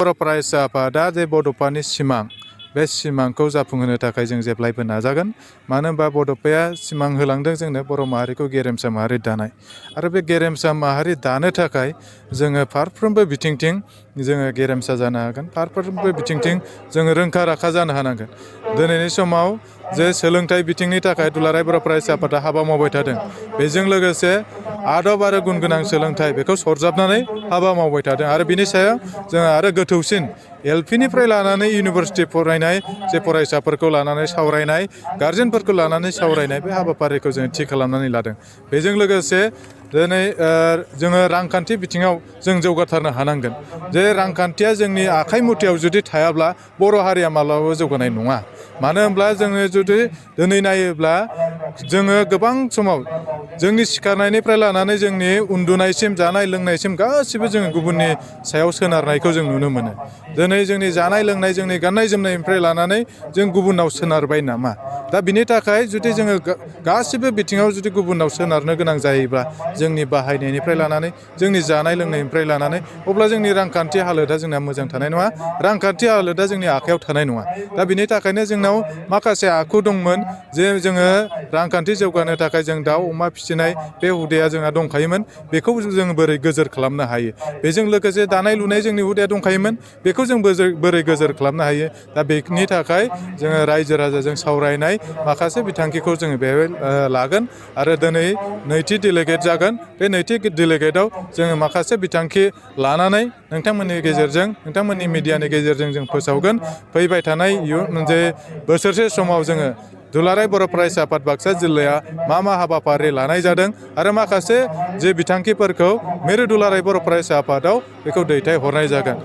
बर' फरायसा आफादा जे बड'फानि सिमां बे सिमांखौ जाफुंहोनो थाखाय जों जेब्लायबो नाजागोन। मानो होनबा बड'फाया सिमां होलांदों जोंनो बर' माहारिखौ गेरेमसा माहारि दानाय। आरो बे गेरेमसा माहारि दानो थाखाय जोङो फारफ्रोमबो बिथिंथिं जोङो गेरेमसा जानो हागोन। फारफ्रोमबो बिथिंथिं जोङो रोंखा राखा जानो हानांगोन। दिनैनि समाव जे सोलोंथाइ बिथिंनि थाखाय दुलाराय बर' फरायसा आफादा हाबा मावबाय थादों। बेजों लोगोसे आदब आरो गुन गोनां सोलोंथाइ बेखौ सरजाबनानै हाबा मावबाय थादों। आरो बिनि सायाव जोङो आरो गोथौसिन एलपिनिफ्राय लानानै इउनिभारसिटि फरायनाय जे फरायसाफोरखौ लानानै सावरायनाय, गारजेनफोरखौ लानानै सावरायनाय बे हाबाफारिखौ जोङो थि खालामनानै लादों। बेजों लोगोसे दिनै जोङो रांखान्थि बिथिङाव जों जौगाथारनो हानांगोन। जे रांखान्थिया जोंनि आखाइ मुथायाव जुदि थायाब्ला बर' हारिया माब्लाबाबो जौगानाय नङा। मानो होनब्ला जोङो जुदि दिनै नायोब्ला जोङो गोबां समाव जोंनि सिखारनायनिफ्राय लानानै जोंनि उन्दुनायसिम, जानाय लोंनायसिम गासिबो जोङो गुबुननि सायाव सोनारनायखौ जों नुनो मोनो। दिनै जोंनि जानाय लोंनाय, जोंनि गाननाय जोमनायनिफ्राय लानानै जों गुबुनाव सोनारबाय नामा? दा बिनि थाखाय जुदि जोङो गासिबो बिथिङाव जुदि गुबुनाव सोनारनो गोनां जायोब्ला जोंनि बाहायनायनिफ्राय लानानै, जोंनि जानाय लोंनायनिफ्राय लानानै, अब्ला जोंनि रांखान्थि हालोदा जोंना मोजां थानाय नङा। रांखान्थि हालोदा जोंनि आखायाव थानाय नङा। दा बिनि थाखायनो जोंनाव माखासे आखु दंमोन जे जोङो रांखान्थि जौगानो थाखाय जों दाउ अमा फिसिनाय बे हुदाया जोंहा दंखायोमोन। बेखौ जों बोरै गोजोर खालामनो हायो? बेजों लोगोसे दानाय लुनाय जोंनि हुदाया दंखायोमोन। बेखौ जों बोरै गोजोर खालामनो हायो? दा बेनि थाखाय जोङो रायजो राजाजों सावरायनाय माखासे बिथांखिखौ जोङो बेवहाय लागोन। आरो दिनै नैथि डेलिगेट जागोन। बे नैथि डेलिगेटआव जोङो माखासे बिथांखि लानानै नोंथांमोननि गेजेरजों, नोंथांमोननि मिडियानि गेजेरजों जों फोसावगोन। फैबाय थानाय जे बोसोरसे समाव जोङो दुलाराय बर' फरायसा आफाद बाक्सा जिल्लाया मा हाबाफारि लानाय जादों आरो माखासे जे बिथांखिफोरखौ मिरु दुलाराय बर' फरायसा आफादाव बेखौ दैथायहरनाय जागोन।